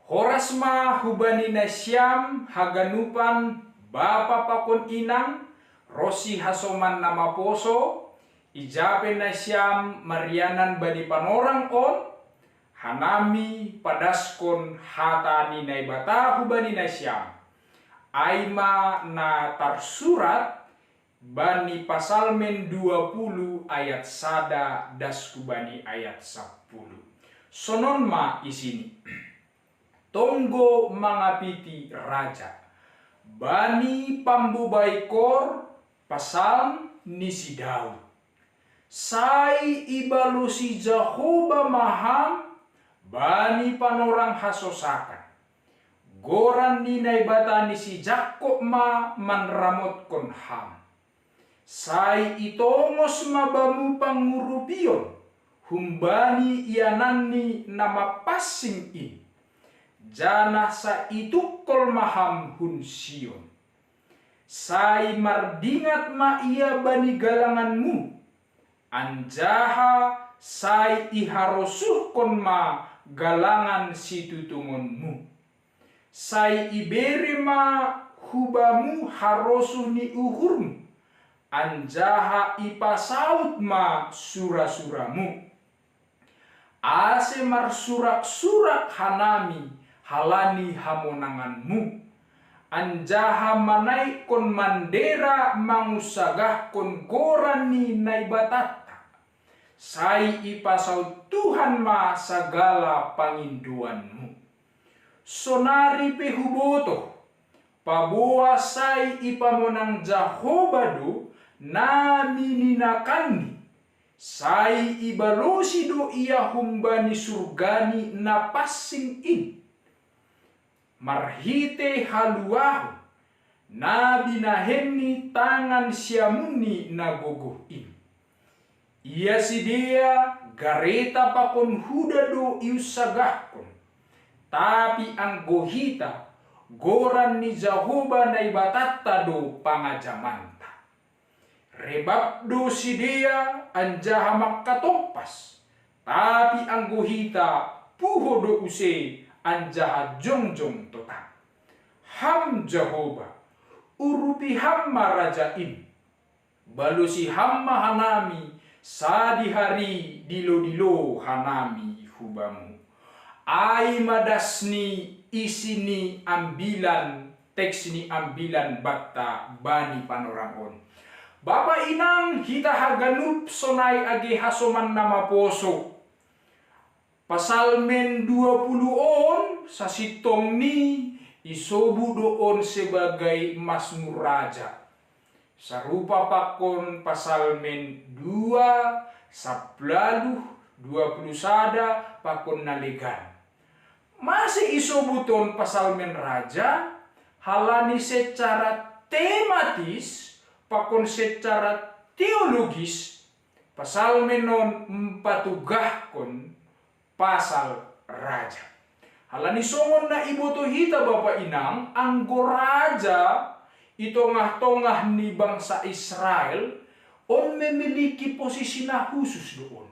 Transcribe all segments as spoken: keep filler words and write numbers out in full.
Horas ma hubani nasiam haganupan bapa pakon inang, ronsi hasoman na maposo, ija pe nasiam marianan bani panorang on, hanami padaskon hata ni Naibata hubani nasiam. Ai ma na tarsurat bani Pasalmen dua puluh ayat sada das hubani ayat sapuluh. Sonon ma isini. Tonggo mangapiti raja. Bani pambobai kor, pasalm ni si Daud. Sai ibalosi Jahoba ma ham bani panorang hasosakan. Goran ni Naibata ni si Jakob ma manramotkon ham. Sai itongos ma bamu pangurupion humbani iananni na mapansing in, janah sai itukkol ma ham hun Sion. Sai mardingat ma ia bani galanganmu, anjaha sai iharosuhkon ma galangan situtungonmu. Sai ibere ma hubamu harosuh ni uhurmu, anjaha ipasaud ma sura-suramu. Ase marsurak-surak hanami halani hamonanganmu, anjaha manaikkon mandera mangunsagahkon goran ni Naibatanta. Sai ipasaud Tuhan ma sagala pangindoanmu. Sonari pe hubotoh, paboa sai ipamonang Jahoba do na mininakanni, sai ibalosi do ia humbani surgani na pansing in, marhitei haluahon na binahen ni tangan siamunni na gogoh in. Ia sidea gareta pakon huda do iunsagahkon, tapi anggo hita, goran ni Jahoba Naibatanta do pangajamanta. Rebab do sidea anjaha mangkatompas, tapi anggo hita puho do use anjaha jongjong totap. Ham Jahoba, urupi ham ma raja in, balosi ham ma hanami sadihari dilo-dilo hanami hubamu. Ai ma das ni isi ni ambilan, teks ni ambilan banta bani panorang on. Bapa inang hita haganup sonai age hasoman na maposo. Pasalmen dua puluh on sasintongni isobut do on sebagai Masmur Raja. Sarupa pakon Pasalmen dua, sapuluh, dua puluh sada pakon na legan. Mase isobut on Pasalmen Raja, halani secara tematis pakon secara teologis, Pasalmen on mpatugahkon pasal raja. Halani songon na iboto hita bapa inang, anggo raja i tongah-tongah ni bangsa Israel, on memiliki posisi na husus do on.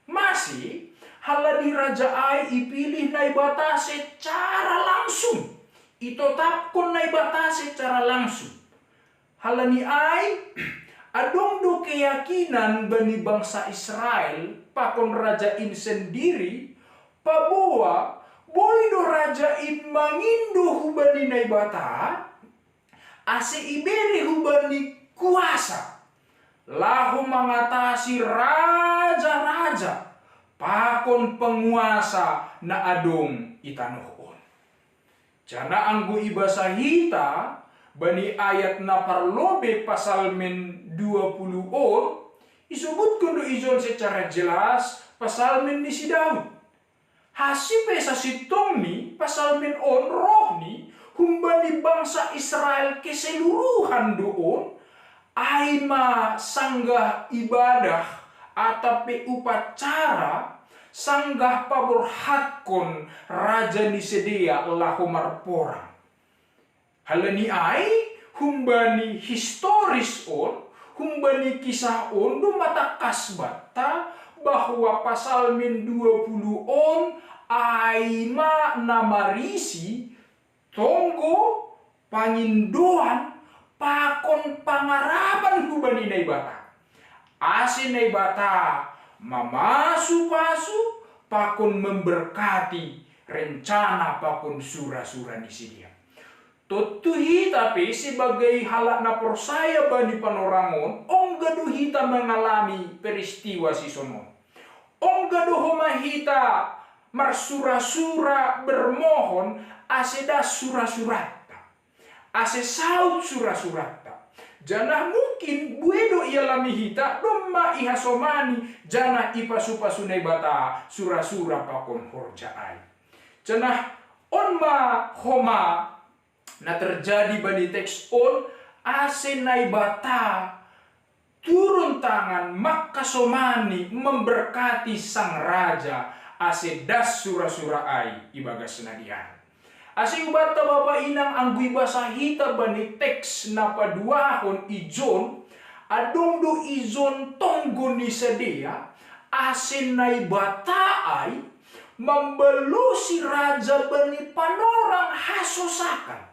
Mase, halani raja ai ipilih Naibata secara langsung, itotapkon Naibata secara langsung. Halani ai, adong do keyakinan bani bangsa Israel pakon raja in sendiri, paboa boi do raja in mangindo hubani Naibata, ase ibere hubani kuasa laho mangatasi raja-raja pakon panguasa na adong i tanoh on. Janah anggo ibasa hita bani ayat na parlobei Pasalmen dua puluh on, isobutkon do ijon secara jelas Pasalmen ni si Daud. Hansi pe sasintongni Pasalmen on rohni humbani bangsa Israel keseluruhan do on, ai ma sanggah ibadah atap pe upacara, sanggah paborhatkon raja ni sidea laho marporang. Halani ai, humbani historis on, humbani kisah on do ma tangkas banta, bahwa Pasalmen dua puluh on Ai ma na marisi tonggo, pangindoan, pakon pangarapan hubani Naibata. Ase Naibata mamasu-pasu pakon memberkati rencana pakon sura-sura ni sidea. Tontu hita pe sebagai halak na porsaya bani panorang on, ongga do hita mengalami peristiwa sisonon. Ongga do homa hita marsura-sura bermohon ase das sura-suranta, ase saut sura-suranta. Janah mungkin buei do ialami hita domma ihasomani janah ipasu-pasu Naibata sura-sura pakon horja ai. Janah on ma homa na terjadi bani teks on, ase Naibata turun tangan mangkasomani memberkati sang raja ase das sura-sura ai ibagas nadian. Ase hubanta bapa inang anggo ibasa hita bani teks na paduahon ijon, adong do ijon tonggo ni sidea, ase Naibata ai mambalosi raja bani panorang hasosakan.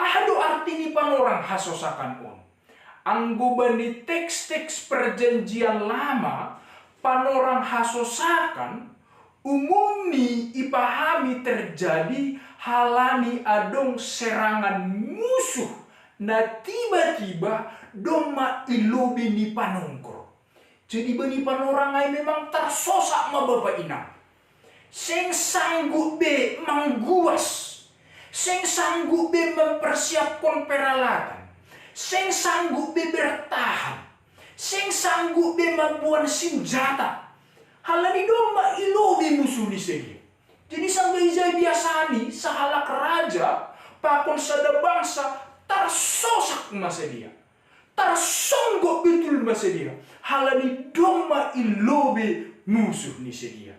Aha do arti ni panorang hasosakan on? Anggo bani teks-teks Perjanjian Lama, panorang hasosakan umumni ipahami terjadi halani adong serangan musuh na tiba-tiba domma i lobei ni panongkor. Jadi bani panorang ai memang tarsosak ma bapa inang. Seng sanggup be mangguas, seng sanggup be mempersiapkan peralatan, seng sanggup be bertahan, seng sanggup be mamboan sinjata. Halani domma i lobei musuh ni sidea. Jadi sanggah ijai biasani sahalak raja pakon sada bangsa tarsosak ma sidea. Tarsonggot betul ma sidea, halani domma i lobei musuh ni sidea.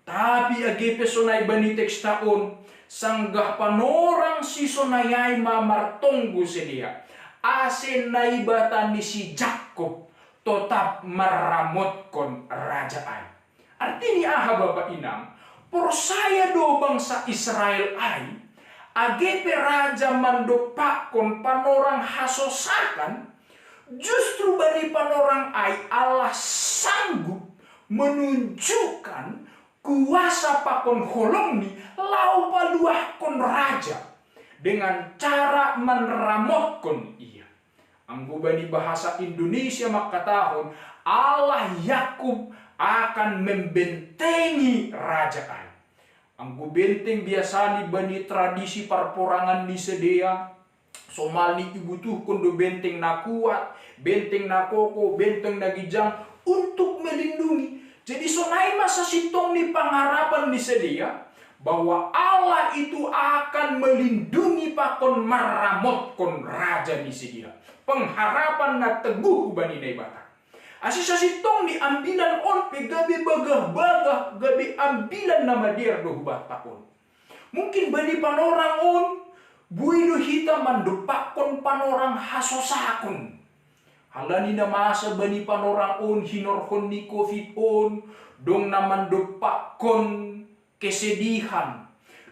Tapi age pe sonai bani teksta on, sanggah panorang sisonai ai ma martonggo sidea, ase Naibata ni si Jakob totap marramotkon raja ai. Artini aha, bapa inang? Porsaya do bangsa Israel ai, age pe raja mandompakkon panorang hasosakan, justru bani panorang ai Allah sanggup menunjukkan kuasa pakon holongni laho paluahkon raja dengan cara manramotkon ia. Anggo bani bahasa Indonesia mangkatahon, Allah Yakub akan membentengi raja ai. Anggo benteng biasani bani tradisi parporangan ni sidea, somalni ibutuhkon do benteng na kuat, benteng na kokoh, benteng na ginjang untuk melindungi. Jadi sonai ma sasintongni pangarapan ni sidea, bahwa Allah itu akan melindungi pakon marramotkon raja ni sidea. Pengharapan na teguh bani Naibata. Ase sasintongni ambilan on pe gabe bagah-bagah, gabe ambilan na madear do hubanta on. Mungkin bani panorang on, buei do hita mandompakkon panorang hasosakon. Halani na masa bani panorang on hinorhon ni covid on, dong na mandompakkon kesedihan,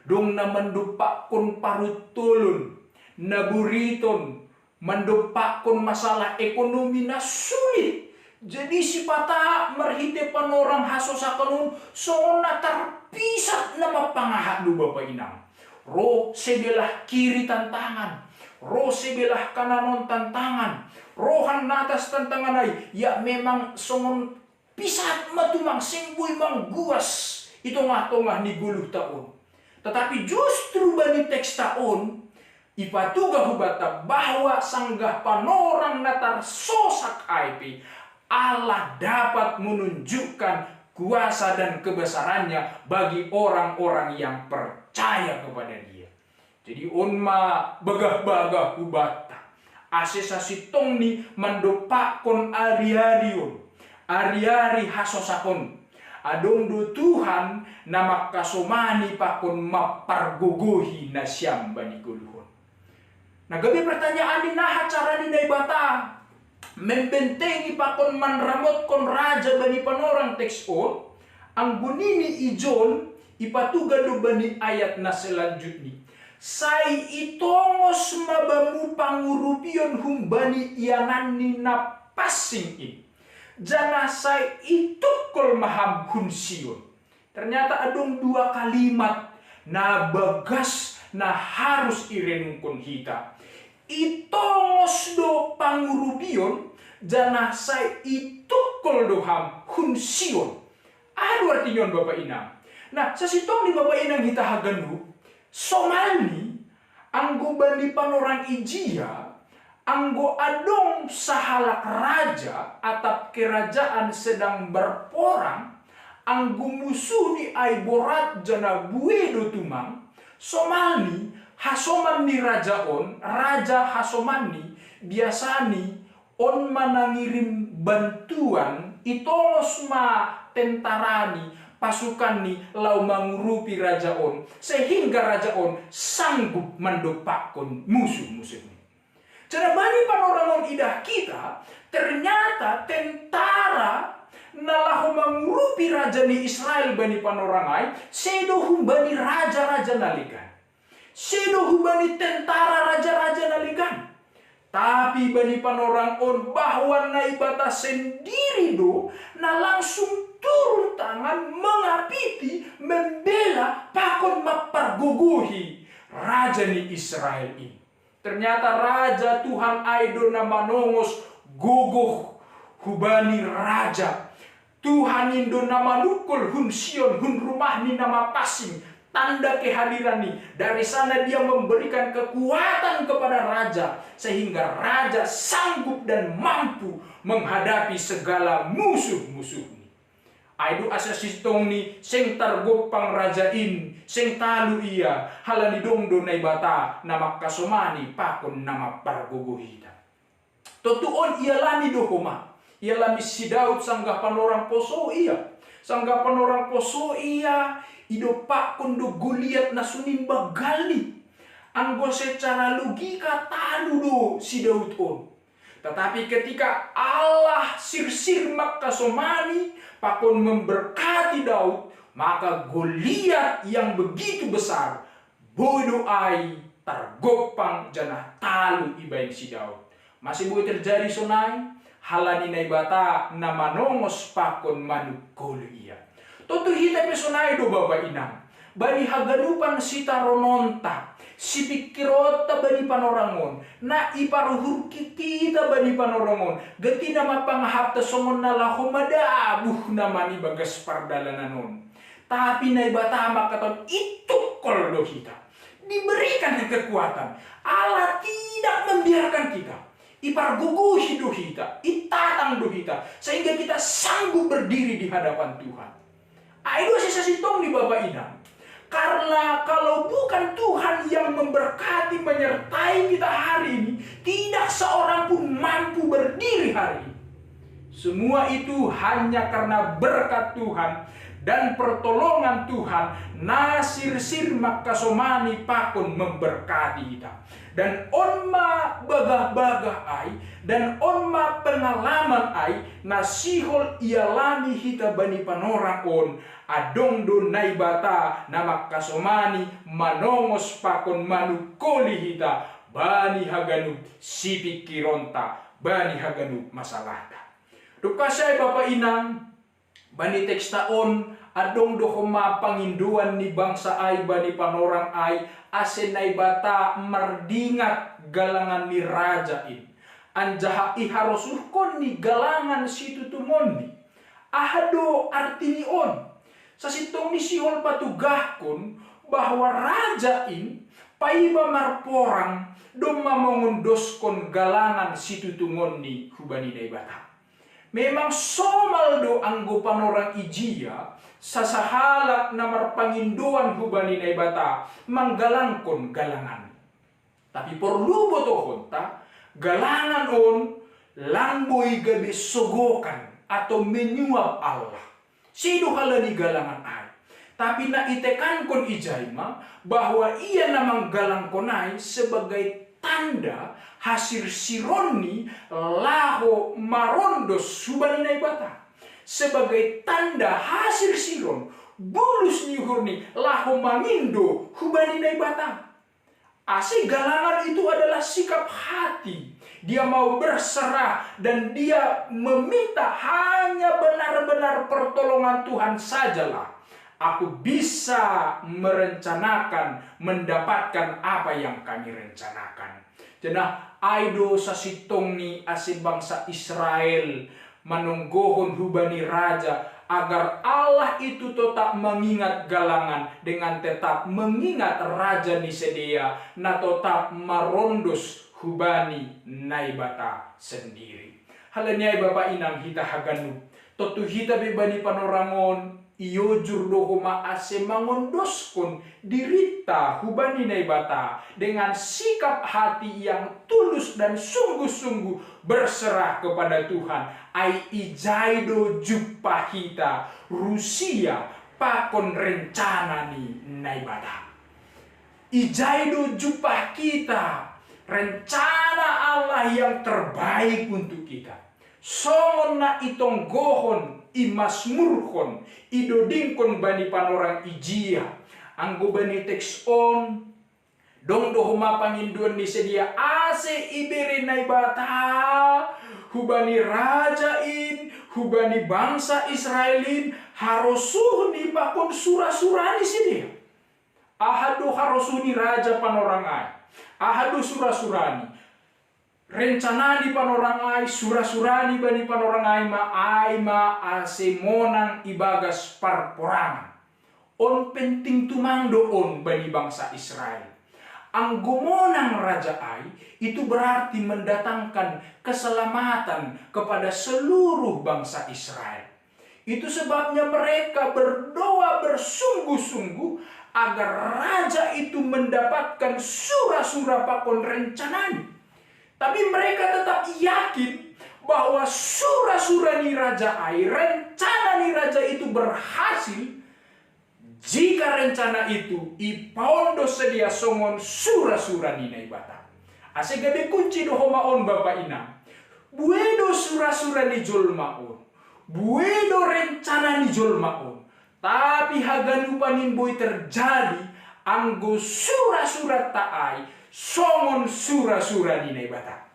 dong na mandompakkon paruntolon, na boriton, mandompakkon masalah ekonomi na sulit. Jadi sipata marhite panorang hasosakan on songon na tarpisat na mapangahat do bapa inang. Ro sebelah kiri tantangan, ro sebelah kanan on tantangan, rohan na atas tantangan ai, ya memang songon pisat ma tumang seng boi mangguas i tongah-tongah ni goluhta on. Tetapi justru bani teksta on, ipatugah hubanta bahwa sanggah panorang na tarsosak ai pe, Allah dapat menunjukkan kuasa dan kebesarannya bagi orang-orang yang percaya kepada Dia. Jadi on ma bagah-bagah hubanta, ase sasintongni mandompakkon ari-ari on, ari-ari hasosakon, adong do Tuhan na mangkasomani pakon mampargogohi nasiam bani goluhon. Na gabe pertanyaan ni aha cara ni Naibata membentengi pakon manramotkon raja bani panorang teks on, Anggo nini i John, ipatuga do bani ayat na selanjutni: Sai itongos ma bamu pangurupion humbani iananni na pansing in, janah sai itungkol ma ham hun Sion. Ternyata adong dua kalimat na bagas na harus irenungkon hita. Itongos do pangurupion, janah sai itungkol do ham hun Sion. Aha do artini on, Bapa Inang? Nah, sasintongni, Bapa Inang, hita haganup, somalni, anggo bani panorang ijia, anggo adong sahalak raja atap kerajaan sedang berporang, anggo musuhni ai borat janah bue do tumang, somalni, hasoman ni raja on, raja hasomanni, biasani on ma na ngirim bantuan, itongos ma tentarani, pasukanni laho mangurupi raja on, sehingga raja on sanggup mandompakkon musuh-musuhni. Janah bani panorang on idah hita, ternyata tentara na laho mangurupi raja ni Israel bani panorang ai, sedo humbani raja-raja na legan. Sedo humbani tentara raja-raja na legan. Tapi bani panorang on bahwa Naibata sendiri do na langsung turun tangan mengapiti, membela, pakon mampargogohi raja ni Israel i. Ternyata raja Tuhan ai do na manongos gogoh hubani raja. Tuhan in do na manungkol hun Sion, hun rumah ni na mapansing, tanda kehadiran ni. Dari sana Dia memberikan kekuatan kepada raja, sehingga raja sanggup dan mampu menghadapi segala musuh-musuhni. Ai do asa sintongni seng targompang raja in, seng talu ia, halani dong do Naibata na mangkasomani pakon na mampargogoh hita. Tontu on ialami do homa, ialami si Daud sanggah panorang poso ia. Sanggah panorang poso ia, idompakkon do Goliat na sunin banggalni. Anggo secara logika talu do si Daud on. Tetapi ketika Allah sirsir mangkasomani pakon memberkati Daud, maka Goliat yang begitu besar boi do ai targompang janah talu ibahen si Daud. Mase boi terjadi sonai? Halani Naibata na manongos pakon manungkoli ia. Tontu hita pe sonai do, Bapa Inang, bani haganupan sitarononta, sipingkironta bani panorang on, na iparuhur hita bani panorang on, gati na mapangahapta songon na laho madabuh na manibagas pardalanan on. Tapi Naibata mangkatahon, itungkol do hita. Diberikan kekuatan. Allah tidak membiarkan kita. Ipargogohi do hita, itatang do hita, sehingga kita sanggup berdiri di hadapan Tuhan. Ai do sisasintongni, Bapa Inang. Karena kalau bukan Tuhan yang memberkati, menyertai kita hari ini, tidak seorang pun mampu berdiri hari ini. Semua itu hanya karena berkat Tuhan dan pertolongan Tuhan, na sirsir mangkasomani pakon memberkati hita. Dan on ma bagah-bagah ai, dan on ma pengalaman ai, na sihol ialami hita bani panorang on, adong do Naibata na mangkasomani manongos pakon manungkoli hita, bani haganup sipingkironta, bani haganup masalahta. Dob kasai, Bapa Inang, bani teksta on, adong do homa pangindoan ni bangsa ai bani panorang ai, ase Naibata mardingat galangan ni raja in. Anjaha iharosuhkon ni galangan situtungonni. Aha do artini on? Sasintongni sihol patugahkon bahwa raja in, paima marporang, domma mangondoskon galangan situtungonni hubani Naibata. Memang somal do anggo panorang ijia, sasahalak na marpangindoan hubani Naibata manggalangkon galangan. Tapi porlu botohonta, galangan on lang boi gabe sogokan atau menyuap Allah. Sedo halani galangan ai. Tapi na itekankon ijai ma bahwa ia na manggalangkon ai sebagai tanda hasirsironni laho marondos hubani Naibata. sebagai tanda hasir siron, bulus ni uhurni laho mangindo hubani Naibata. Ase galangan itu adalah sikap hati. Dia mau berserah dan dia meminta hanya benar-benar pertolongan Tuhan sajalah. Aku bisa merencanakan, mendapatkan apa yang kami rencanakan. Janah ai do sasintongni ase bangsa Israel manonggohon hubani raja, agar Allah itu totap mangingat galangan dengan tetap mengingat raja ni sidea na totap marondos hubani Naibata sendiri. Halani ai bapa inang hita haganup, tontu hita pe bani panorang on iojur do homa ase mangondoskon dirinta hubani Naibata dengan sikap hati yang tulus dan sungguh-sungguh berserah kepada Tuhan. Ai ijai do jumpah hita rusia pakon rencana ni Naibata. Ijai do jumpah kita rencana Allah yang terbaik untuk kita. Songon na itonggohon, imasmurhon, idodingkon bani panorang ijia. Anggo bani teks on, dong do homa pangindoan ni sidea ase ibere Naibata hubani raja in, hubani bangsa Israel in, harosuhni pakon sura-sura ni sidea. Aha do harosuh ni raja panorang ai? Aha do sura-surani? Rencana ni panorang ai, sura-surani bani panorang ai ma, ai ma ase monang ibagas parporangan. On penting tumang do on bani bangsa Israel. Anggo monang raja ai, itu berarti mendatangkan keselamatan kepada seluruh bangsa Israel. Itu sebabnya mereka berdoa bersungguh-sungguh agar raja itu mendapatkan sura-sura pakon rencananya. Tapi mereka tetap yakin bahwa sura-sura ni raja ai, rencana ni raja itu berhasil jika rencana itu ipaondos sidea songon sura-sura ni Naibata. Ase gabe kunci do homa on bapa inang. Bue do sura-sura ni jolma on. Bue do rencana ni jolma on. Tapi haganupan in boi terjadi anggo sura-suranta ai songon sura-sura ni Naibata.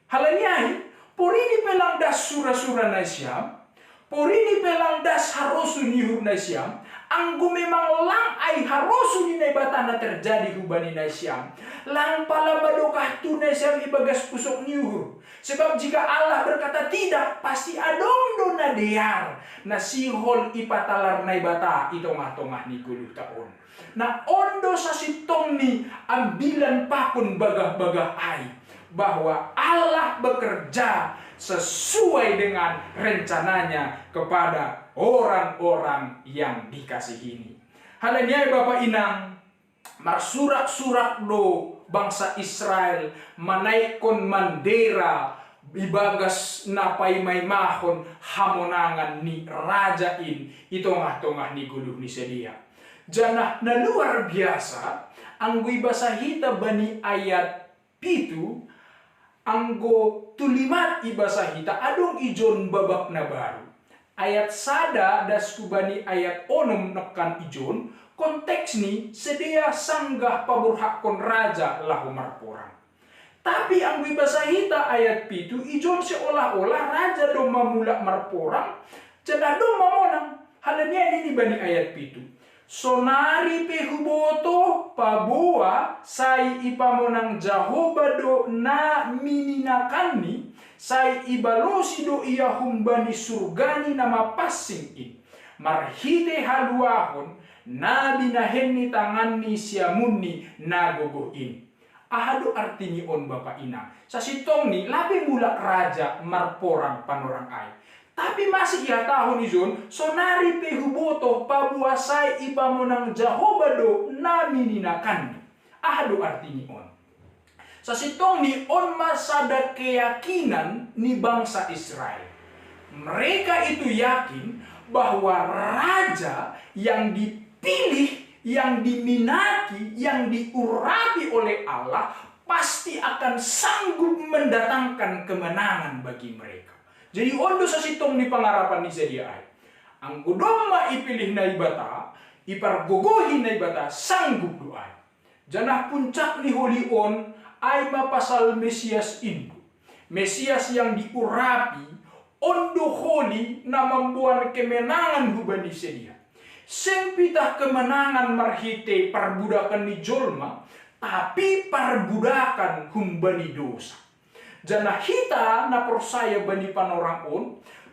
Halani ai, porini pe lang das sura-sura nasiam, porini pe lang das harosuh ni uhur nasiam, anggo memang lang ai harosuh ni Naibata na terjadi hubani nasiam, lang pala madokah tu nasiam ibagas pusok ni uhur. Sebab jika Allah berkata tidak, pasti adong do na dear na sihol ipatalar Naibata i tongah-tongah ni goluhta on. Na on do sasintongni ambilan pakon bagah-bagah ai, bahwa Allah bekerja sesuai dengan rencananya kepada orang-orang yang dikasihinya. Halani ai bapa inang, marsurak-surak do bangsa Israel manaikkon mandera ibagas na paimaimahon hamonangan ni raja in i tongah-tongah ni goluh ni sidea. Janah na luar biasa, anggo ibasa hita bani ayat pitu, anggo tulimat ibasa hita adong ijon babak na baru. Ayat sada das hubani ayat onom nangkan ijon, konteksni sidea sanggah paborhakkon raja laho marporang. Tapi anggo ibasa hita ayat pitu, ijon seolah-olah raja do mamulak marporang, janah do mamonang. Halani ai nini bani ayat pitu, sonari pe huboto paboa sai ipamonang Jahowa do na mininakanni, sai ibalosi do ia humbani surgani na mapansing in, marhite haluahon na binahen ni tanganni siamunni na gogoh in. Aha do artini on bapa inang? Sasintongni lape mulak raja marporang panorang ai. Tapi masih ihatahon ijon, sonari pe huboto paboa sai ipamonang Jahowa do na mininakanni. Aha do artini on? Sasintongni on ma sada keyakinan ni bangsa Israel. Mereka itu yakin bahwa raja yang dipilih, yang diminati, yang diurapi oleh Allah pasti akan sanggup mendatangkan kemenangan bagi mereka. Jadi on do sasintong ni pangarapan ni sadia ai. Anggo domma ipilih Naibata, ipargogohi Naibata, sanggup do ai. Janah puncak ni holi on ai ma pasal Mesias in do. Mesias yang diurapi, on do holi na mamboan kemenangan hubani sadia. Seng pitah kemenangan marhite parbudakan ni jolma, tapi parbudakan humbani dosa. Janah hita na porsaya bani panorang on,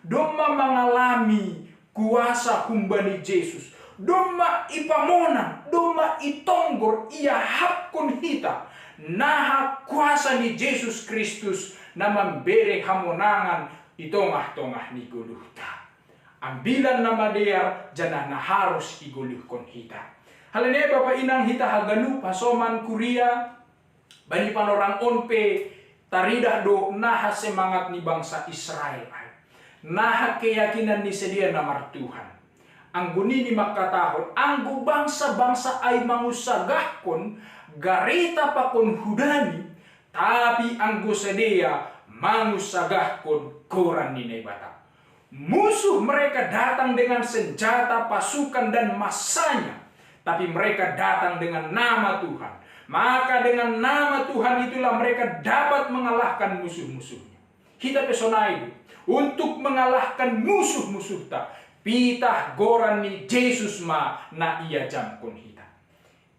domma mangalami kuasa humbani Jesus, domma ipamonang, domma itonggor, iahapkon hita naha kuasa ni Jesus Kristus na mambere hamonangan i tongah-tongah ni goluhta. Ambilan na madear janah na harus igoluhkon hita. Halani ai bapa inang hita haganup hasoman kuria, bani panorang on pe taridah do naha semangat ni bangsa Israel ai. Naha keyakinan ni sadia na martuhan. Anggo nini mangkatahon, anggo bangsa-bangsa ai mangunsagahkon gareta pakon hudani, tapi anggo sadia mangunsagahkon goran ni Naibata. Musuh mereka datang dengan senjata, pasukan, dan massanya, tapi mereka datang dengan nama Tuhan. Maka dengan nama Tuhan itulah mereka dapat mengalahkan musuh-musuhnya. Hita pe sonai do, untuk mengalahkan musuh-musuhta, pitah goran ni Jesus ma na iajamkon hita.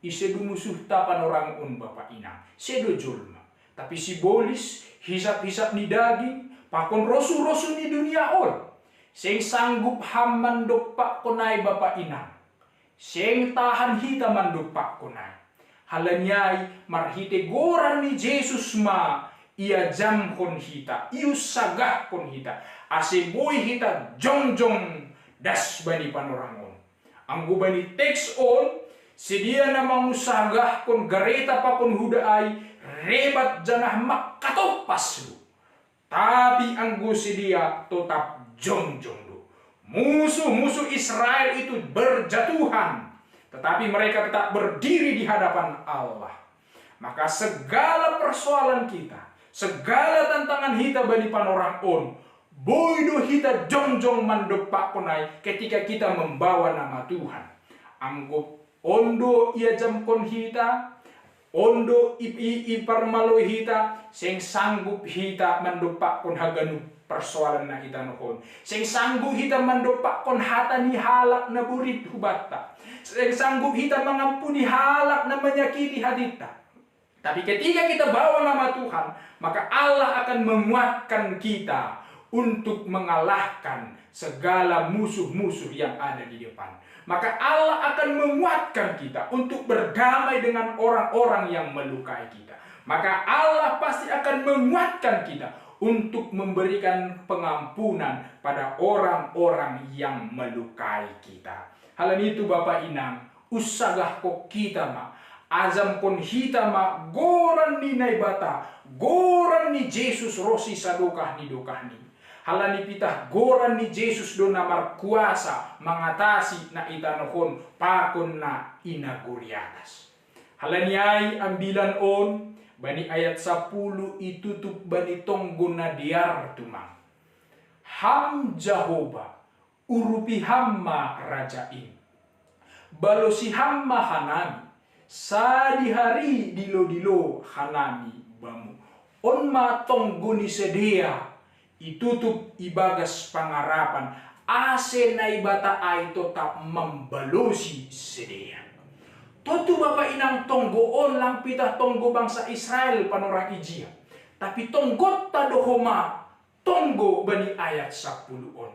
Ise do musuhta panorang on bapa inang? Sedo jolma. Tapi sibolis, hisap-hisap ni daging, pakon rosu-rosu ni dunia on. Seng sanggup ham mandompakkon ai bapa inang. Seng tahan hita mandompakkon ai. Halani ai marhite goran ni Jesus ma iajamkon hita, iunsagahkon hita, ase boi hita jongjong das bani panorang on. Anggo bani teks on, sadia na mangunsagahkon gareta pakon huda ai rebat janah mangkatompas do. Tapi anggo sadia totap jongjong do. Musuh-musuh Israel itu berjatuhan, tetapi mereka tetap berdiri di hadapan Allah. Maka segala persoalan kita, segala tantangan hita bani panorang on, boi do hita jongjong mandompakkon ai ketika kita membawa nama Tuhan. Anggo on do iajamkon hita, on do i- i- iparmaloi hita, seng sanggup hita mandompakkon haganup persoalan na hitanohon. Seng sanggup hita mandompakkon hata ni halak na borit hubanta. Seng sanggup hita mangampuni halak na manyakiti hatinta. Tapi ketika kita bawa nama Tuhan, maka Allah akan menguatkan kita untuk mengalahkan segala musuh-musuh yang ada di depan. Maka Allah akan menguatkan kita untuk berdamai dengan orang-orang yang melukai kita. Maka Allah pasti akan menguatkan kita untuk memberikan pengampunan pada orang-orang yang melukai kita. Halani itu bapa inang, unsagahkon hita ma, ajamkon hita ma goran ni Naibata, goran ni Jesus ro si sadokah ni dokahni. Halani pitah goran ni Jesus do na markuasa mangatasi na i tanoh on pakon na i nagori atas. Halani ai ambilan on, bani ayat sapuluh itutup bani tonggo na dear tumang. Ham Jahowa, urupi ham ma raja in. Balosi ham ma hanami, sadihari dilo-dilo hanami bamu. On ma tonggo ni sidea, itutup ibagas pangarapan, ase Naibata ai totap mambalosi sidea. Tontu bapa inang tonggo on lang pitah tonggo bangsa Israel panorang ijia. Tapi tonggonta do homa tonggo bani ayat sapuluh on.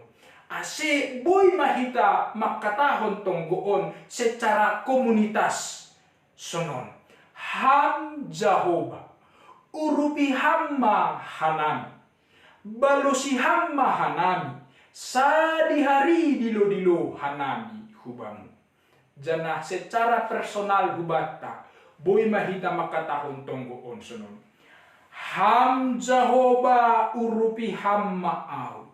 Ase boi ma hita mangkatahon tonggo on secara komunitas sonon. Ham Jahowa, urupi ham ma hanami. Balosi ham ma hanami. Sadihari dilo-dilo hanami hubamu. Janah secara personal hubanta, boi ma hita mangkatahon tonggo on sonon. Ham Jahowa, urupi ham ma au.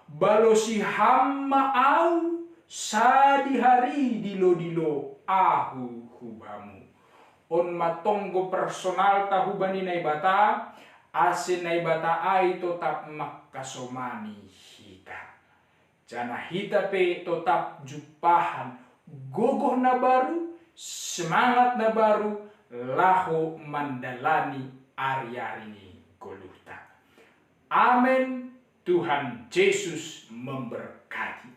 Balosi ham ma au, sadihari dilo-dilo ahu hubamu. On ma tonggo personalta hubani Naibata, Ase Naibata ai totap mangkasomani hita. Janah hita pe totap jumpahan gogoh na baru, semangat na baru, laho mandalani ari-ari ni goluhta. Amen. Tuhan Jesus memberkati.